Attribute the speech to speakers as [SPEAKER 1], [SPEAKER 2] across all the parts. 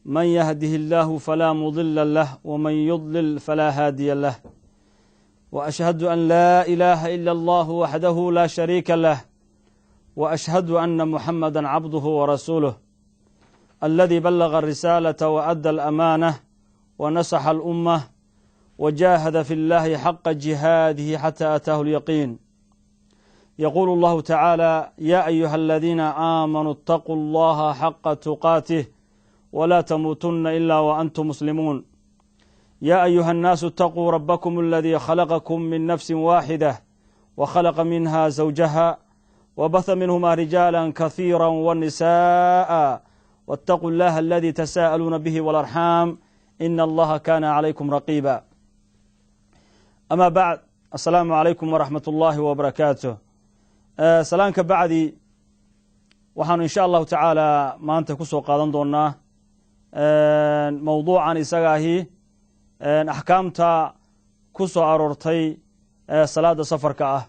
[SPEAKER 1] من يهده الله فلا مضل له ومن يضلل فلا هادي له، وأشهد أن لا إله إلا الله وحده لا شريك له، وأشهد أن محمدا عبده ورسوله الذي بلغ الرسالة وأدى الأمانة ونصح الأمة وجاهد في الله حق جهاده حتى أتاه اليقين. يقول الله تعالى: يا أيها الذين آمنوا اتقوا الله حق تقاته ولا تموتن إلا وأنتم مسلمون. يا أيها الناس اتقوا ربكم الذي خلقكم من نفس واحدة وخلق منها زوجها وبث منهما رجالا كثيرا ونساء، واتقوا الله الذي تساءلون به والأرحام إن الله كان عليكم رقيبا. أما بعد، السلام عليكم ورحمة الله وبركاته. Salaanka bacdi, waxaanu insha Allahu tacaala maanta ku soo qaadan doonaa mowduucan isaga ahi axkaamta ku soo aroortay salaada safarka ah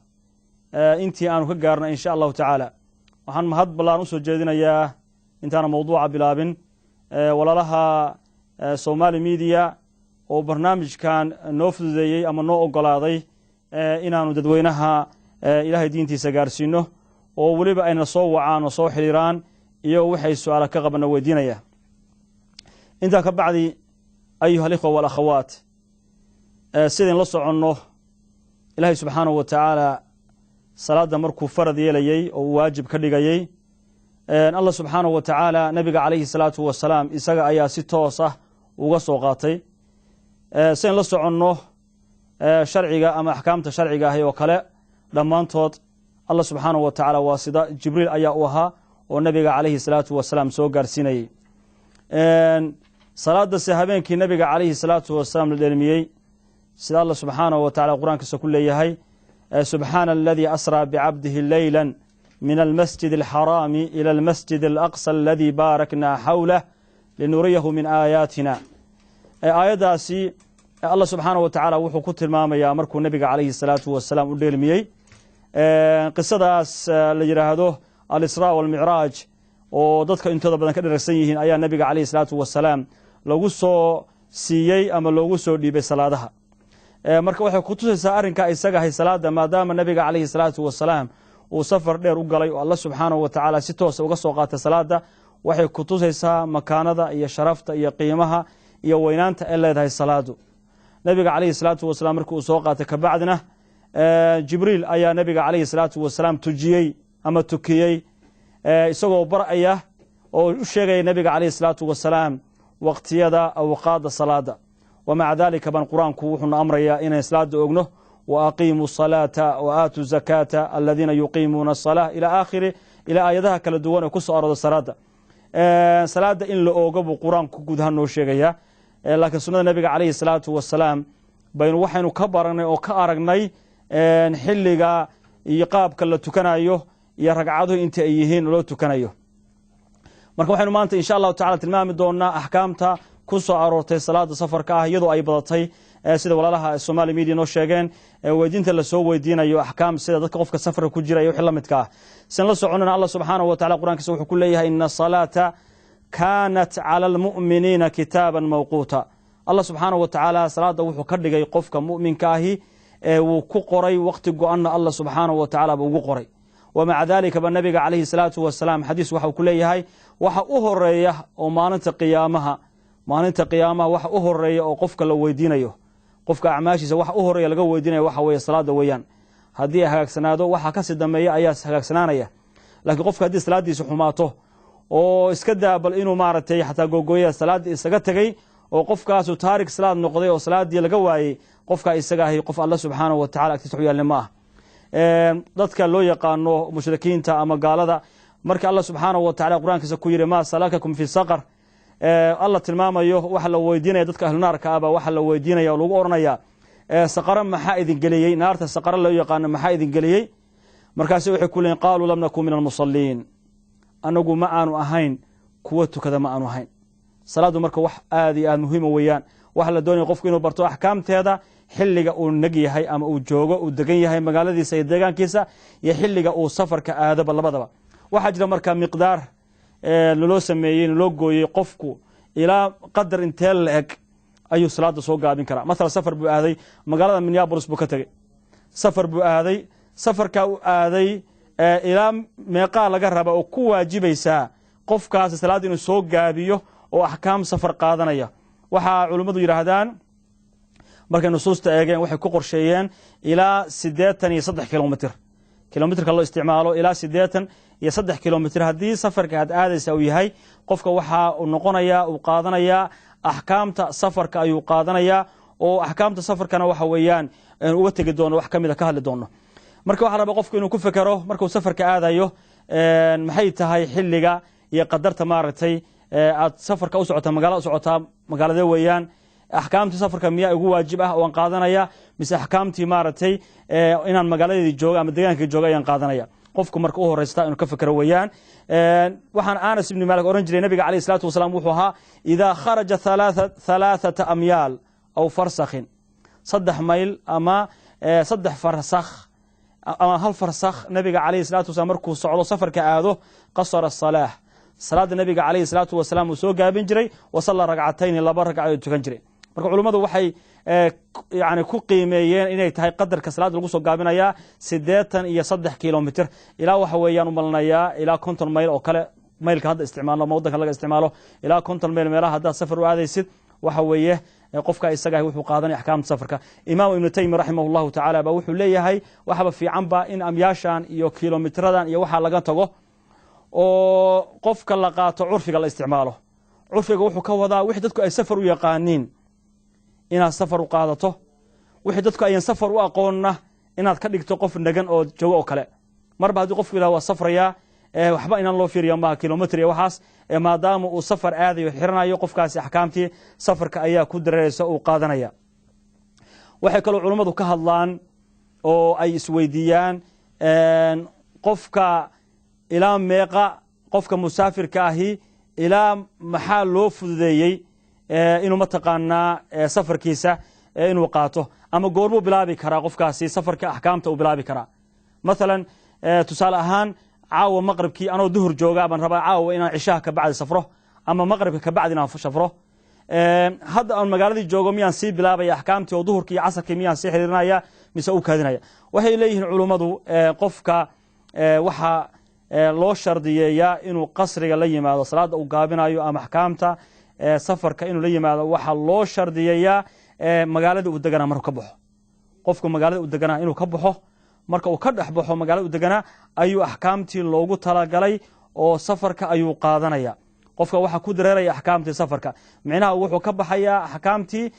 [SPEAKER 1] intii aanu ka gaarna insha Allahu tacaala. Waxaan mahad ballaan usoo jeedinayaa, intaana mowduuca bilaabin, walaalaha Somali Media oo barnaamijkan noo fududeeyey ama noo ogolaaday inaanu dadweynaha Ilaahay diintiisa gaarsiino, oo weliba ayna soo wacaan oo soo xiriiraan iyagoo waxay su-aala ka qabana weydiinaya. Intaa ka bacdi, أيها الإخوة والأخوات, sidayn la soconno, Ilaahay subxaanahu wa tacaala salaadda markuu farad yeelayey oo uu waajib ka dhigayey, Allah subxaanahu wa tacaala nabiga calayhi salaatu wasalaam isaga ayaa si toos ah uga soo qaatay. Sidayn la soconno, sharciga ama axkaamta sharciga ahi oo kale dhammaantood Allah subxaanahu wa tacaala waa sida Jibriil ayaa u ahaa oo nabiga calayhi salaatu wasalaam soo gaarsiinayey. Salaadase habeenkii nabiga calayhi salaatu wasalaam la dheelmiyey, sida Allah subxaanahu wa tacala qur-aankiisa ku leeyahay: سبحان الذي أسرى بعبده ليلا من المسجد الحرام إلى المسجد الأقصى الذي باركنا حوله لنريه من آياتنا. Aayaddaasi Allah subxaanahu wa tacaala wuxuu ku tilmaamayaa markuu nabiga calayhi salaatu wasalaam u dheelmiyey, qisadaas la yidhaahdo الإسراء والمعراج oo dadka intooda badan ka dheragsan yihiin, ayaa nabiga calayhi salaatu wasalaam lagu soo siiyey ama loogu soo dhiibay salaadaha. Marka waxay kutusaysaa arrinkaa isaga ahay salaada, maadaama nabiga calayhi salaatu wasalaam uu safar dheer u galay oo Alla subxaanahu wa tacaala si toosa uga soo qaatay salaada, waxay kutusaysaa makaanada iyo sharafta iyo qiimaha iyo weynaanta ay leedahay salaadu. Nabiga calayhi salaatu wasalaam markii uu soo qaatay kabacdina, Jibriil ayaa nabiga calayhi salaatu wasalaam tujiyey ama tukiyey, isagoo bar'aya oo u sheegaya nabiga calayhi salaatu wasalaam waqtiyada awqaadda salaada. ومع ذلك ban qur-aanku wuxuuna amrayaa inaan salaada ogno: وأقيموا الصلاة وآتوا الزكاة الذين يقيمون الصلاة إلى آخره, ilaa aayadaha kala duwan ee ku soo arooda salaada. Salaada in la oogo buu qur-aanku guud ahaan noo sheegayaa, laakiin sunnada nabiga calayhi salaatu wasalaam baynu waxaynu ka baranay oo ka aragnay xilliga iyo qaabka la tukanayo iyo ragcaduhu inta ay yihiin loo tukanayo. Marka waxaynu maanta insha Allahu tacala tilmaami doonaa axkaamta ku soo aroortay salaada safarka ah, iyadoo ay badatay, sida walaalaha Somali Media noo sheegeen, weydiinta lasoo weydiinayo axkaam sida dadka qofka safarka ku jira iyo wixii la midka ah. Sin la soconana, Allah subxaanahu wa tacala qur-aankiisa wuxuu ku leeyahay: إن الصلاة كانت على المؤمنين كتابا موقوتا. Allah subxaanahu wa tacaala salaada wuxuu ka dhigay qofka mu'minka ahi wuu ku qoray, waqti go-anna Allah subxaanahu wa tacala buu ugu qoray. ومع ذلك ba nabiga calayhi salaatu wasalaam xadiis waxau ku leeyahay: waxa u horeeya oo maalinta qiyaamaha waxa u horeeya oo qofka la weydiinayo, qofka acmaashiisa waxa u horeeya laga weydiinayo, waxa weeye salaada weeyaan. Haddii ay hagaagsanaado, waxa kasii dambeeya ayaa hagaagsanaanaya. Laakiin qofka haddii salaadiisa xumaato oo iska daa bal inuu maaragtay xataa googooyada salaaddii isaga tegey oo qofkaasu taarik salaad noqday oo salaaddii laga waayey, qofka isaga ahi qof Alla subxaanahu wa tacala agtiisa waxu yaalin ma ah. Dadka loo yaqaano mushrikiinta ama gaalada, marka Alla subxaanahu wa tacala qur-aankiisa ku yidhi: ما سلككم في سقر, Alla tilmaamayo waxa la weydiinaya dadka ahlunaarka ahba, waxa la weydiinaya oo lagu oranaya: Saqaro maxaa idin geliyey? Naarta Saqaro loo yaqaano maxaa idin geliyey? Markaasi waxay ku leeyiin: قالوا لم نك من المصلين, anagu ma aanu ahayn kuwa tukada, ma aanu ahayn. Salaaddu marka wax aad iyo aad muhiima weeyaan. Waxa la doonaya qofku inuu barto axkaamteeda, xilliga uu neg yahay ama uu joogo, uu degan yahay magaaladiisa iyo deegaankiisa, iyo xilliga uu safarka aadoba, labadaba. Waxaa jira marka miqdaar naloo sameeyey, naloo gooyey qofku Ilaa qadar intee la eg ayuu salaada soo gaabin karaa? Mathalan, safar buu aaday, magaalada Minneapolis buu ka tegey, safar buu aaday. Safarkaa u aaday ilaa meeqaa laga raba oo ku waajibaysaa qofkaasi salaadda inuu soo gaabiyo oo axkaam safar qaadanaya? Waxaa culimmadu yidhaahdaan, markay nusuusta eegeen, waxay ku qorsheeyeen ilaa 83 kilomitr, kilomitrka loo isticmaalo. Ilaa 83 kilomitr haddii safarka aad aadaysa uu yahay, qofka waxaa uu noqonayaa, uu qaadanayaa axkaamta safarka ayuu qaadanayaa. Oo axkaamta safarkana waxa weeyaan uga tegi doono, wax ka mida ka hadli doono. Marka waxaa rabaa qofku inuu ku fekero markuu safarka aadayo, maxay tahay xilliga iyo qadarta maaragtay aad safarka u socotaa, magaalada u socotaa, magaaladee weeyaan? Axkaamtii safarka miyaa igu waajib ah oo aan qaadanaya, mise axkaamtii maaragtay inaan magaaladeedii jooga ama deegaankii jooga ayaan qaadanaya? Qofku marka u horeysta inuu ka fekero weeyaan. Waxaan Anas ibni Malik oran jiray, nabiga calayhi salaatu wasalaam wuxuu ahaa idaa kharaja 3 amyaal aw farsakhin, 3 mayl ama 3 farsakh ama 1 farsakh, nabiga calayhi salaatu wasalaam markuu socdo, safarka aado, qasara asalaah, salaada nabiga calayhi salaatu wasalaam uu soo gaabin jiray, wasalla ragcatayni, 2 ragcadood tukan jiray. Marka culummadu waxay yani ku qiimeeyeen inay tahay qadarka salaada lagu soo gaabinayaa 83 kilomitr, ilaa waxa weeyaan u malinayaa ilaa 50 mayl oo kale, maylka hadda isticmaalno ama waddanka laga isticmaalo, ilaa 50 mayl meelaha haddaad safar u aadaysid, waxa weeye qofka isaga wuxuu qaadanaya axkaamta safarka. Imaam Ibnu Taymiya raximah allahu tacaala ba wuxuu leeyahay, waxaba fiicanba in amyaashan iyo kilomitradan iyo waxaa laga tago oo qofka la qaato curfiga la isticmaalo. Curfiga wuxuu ka wadaa wixii dadku ay safar u yaqaaniin inaad safar u qaadato, wixii dadku ayan safar u aqoonna inaad ka dhigto qof nagan oo joogo oo kale. Marba haddii qofku yidhahdo waa safrayaa, waxba inaan loo fiiriya maaha kilomitr iyo waxaas, maadaama uu safar aadayo, xiranayo, qofkaasi axkaamtii safarka ayaa ku dareereysa, uu qaadanaya. Waxay kaloo culummadu ka hadlaan oo ay isweydiiyaan, qofka ilaa meeqa, qofka musaafirka ahi ilaa maxaa loo fududeeyey inuu mataqaanaa safarkiisa inuu qaato, ama goormuu bilaabi karaa qofkaasi safarka axkaamta uu bilaabi karaa? Mathalan, tusaale ahaan, caawa maqribkii anoo duhur jooga baan rabaa caawa inaan cishaha kabacdi safro ama maqribka kabacdi inaan safro. Hadda aan magaaladii joogo, miyaan sii bilaabaya axkaamtii oo duhurkii iyo casarkii miyaan sii xiriirinaya, mise u kaadinaya? Waxay leeyihiin culummadu, qofka waxaa loo shardiyeeyaa inuu qasriga la yimaado, salaada uu gaabinayo ama axkaamta safarka inuu la yimaado waxaa loo shardiyeeyaa magaalada uu deganaa markuu ka baxo. Qofku magaalada uu deganaa inuu ka baxo, marka uu ka dhex baxo magaalada uu deganaa ayuu axkaamtii loogu talagalay oo safarka ayuu qaadanaya. Qofka waxaa ku dareeraya axkaamtii safarka, micnaha wuxuu ka baxayaa axkaamtii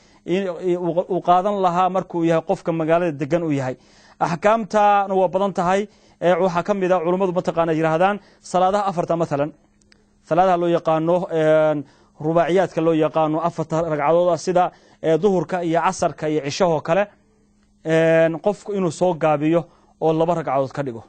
[SPEAKER 1] uu qaadan lahaa markuu yahay qofka magaalada degan uu yahay. Axkaamtana waa badan tahay. Waxaa ka mid a culummadu mataqaana yidhaahdaan salaadaha afarta, mathalan salaadaha loo yaqaano rubaaciyaadka, loo yaqaano afarta ragcadooda, sida duhurka iyo casarka iyo cishahoo kale, qofku inuu soo gaabiyo oo 2 ragcadood ka dhigo.